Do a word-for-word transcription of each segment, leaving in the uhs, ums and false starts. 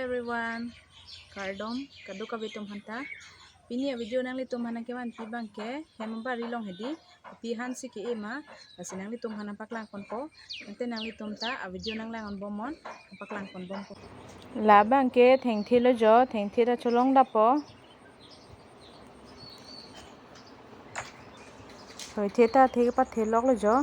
Everyone, kardom kadokave atum aphanta. Pini a-video nanglitum aphan nangkevanpi abangke hem abari along hedi, kopi aphansi ke-e ma, lasi nanglitum aphan nangpaklang ponpo. Ante nanglitum ta a-video nanglang-on bomnon, nangpaklang pon bompo. Labangke thengthe lo jo, thengthe ta cholong dapo. Thoithe ta athe kepathelok lo jo.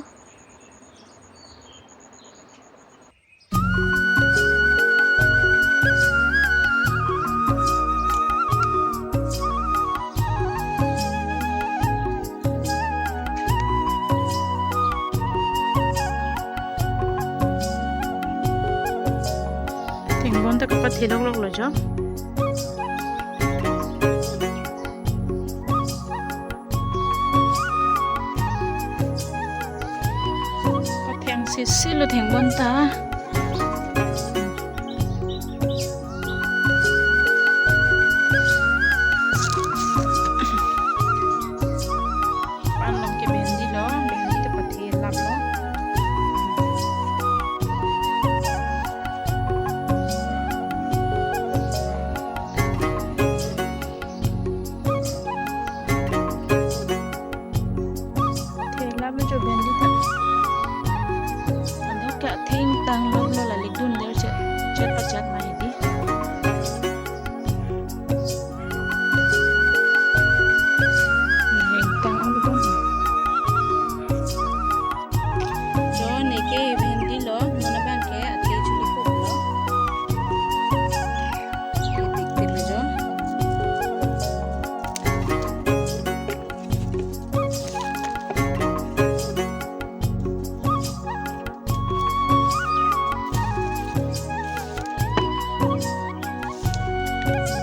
Thengbon ta kepathelok lok lo jo. Patheng sisi lo thengbon ta. Pan along ke bhendi lo, bhendi ta pathe lap lo. Thela me jo bhendi ta. Adok ke athengtang lo lo la likdun der chet chet pachet ma hedi. Thengtang lo dun. Jo neke bhendi lo, non abangke athe chuli pok lo. Tik tik lo jo.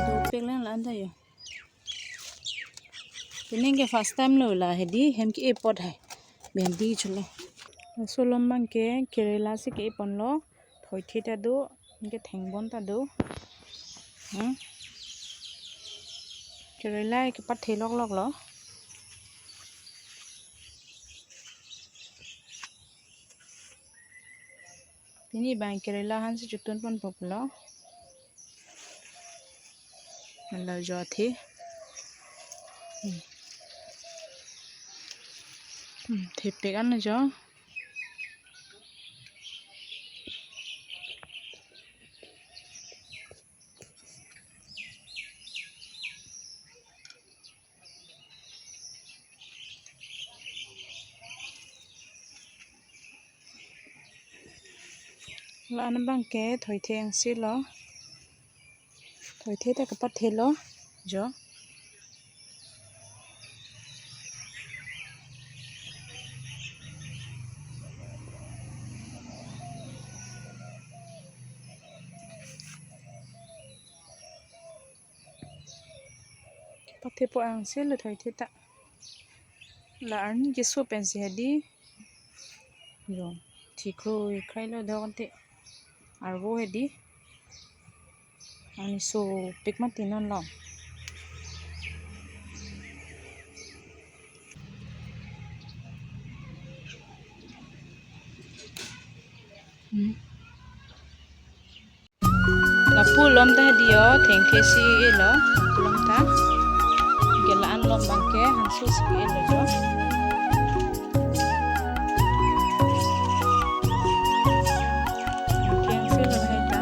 Dopik lang la-an ta jo. Pini ke first time lo la hedi hem ke-e apot hai. Bhendi cholo. Laso along abangke Kerala si ke-e ponlo. Thoithe ta do, anke thengbon ta do. Hmm. Kerala kepathelok lok lo. Pini abang Kerala aphansi chotun ponpo pulo. Hala jo athe. Hmm. Hmm, thepik an jo. La-an abangke thoithe angse lo. Thoithe ta kepathe lo jo. Pathe po angse lo thoithe ta. La arni keso pensi hedi. Jo, thikroi krai lo dok ante. Arvo hedi. Ani sopik mati non lo. Hmm. Lapu along ta hedi jo, thengthe si e lo, lapu along ta. Ke la-an along abangke hansu si e lo jo. Thengthe si lo hai ta.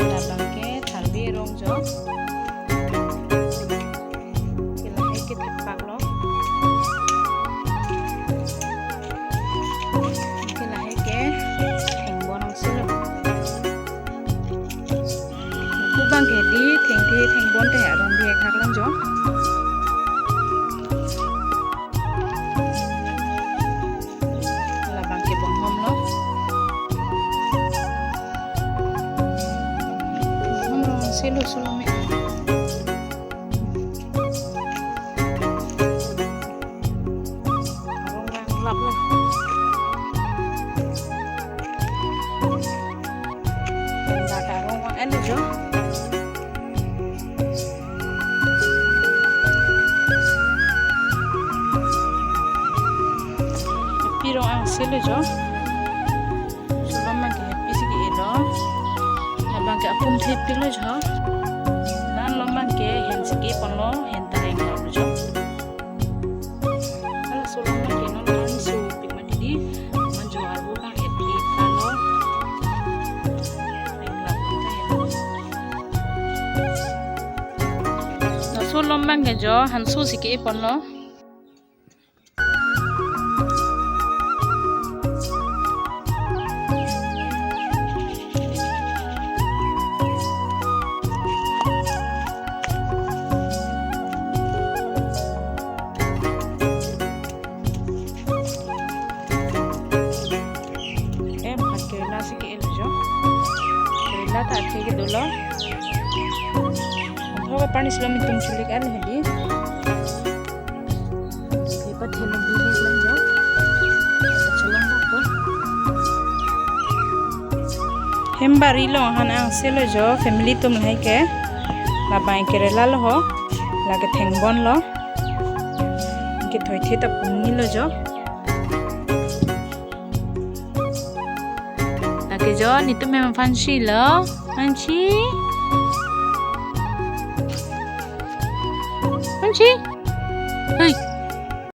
La abangke Tharve arong jo. Ke lahai ke thepak lo. Ke lahai ke thengbon angse lo. Lapu abangke hedi thengthe thengbon ta arong bihek hak lang jo. La abangke bonghom lo. Bonghom lo angse lo solo me. Arong ranglap lo. Pen ta arong vang-et lo jo. Hepi arong angse lo jo. Solo abangke hepi si ke-e lo. Kum thepiklo jo. La-an along abang ke hen si ke-e ponlo, hen ta reng lo jo. Halaso along abang ke non la-an sopik mati di. Manjo arvo abang et-e palo. Laso along abang ke jo hanso si ke-e ponlo. Eh, bhat kerela si ke-e lo jo. Kerela ta athe ke dolo. Ho ka pani silo mitum chulik an hedi. Ipa thelo di he lang jo. Cholong bak ko. Hem bari along han angse lo jo, family atum lahai ke. Labang kerela lo ho. Lake thengbon lo. Ke thoithe ta pungni lo jo. Lake jo, netum hem aphan si lo. Aphan si. Aphan si. Hei.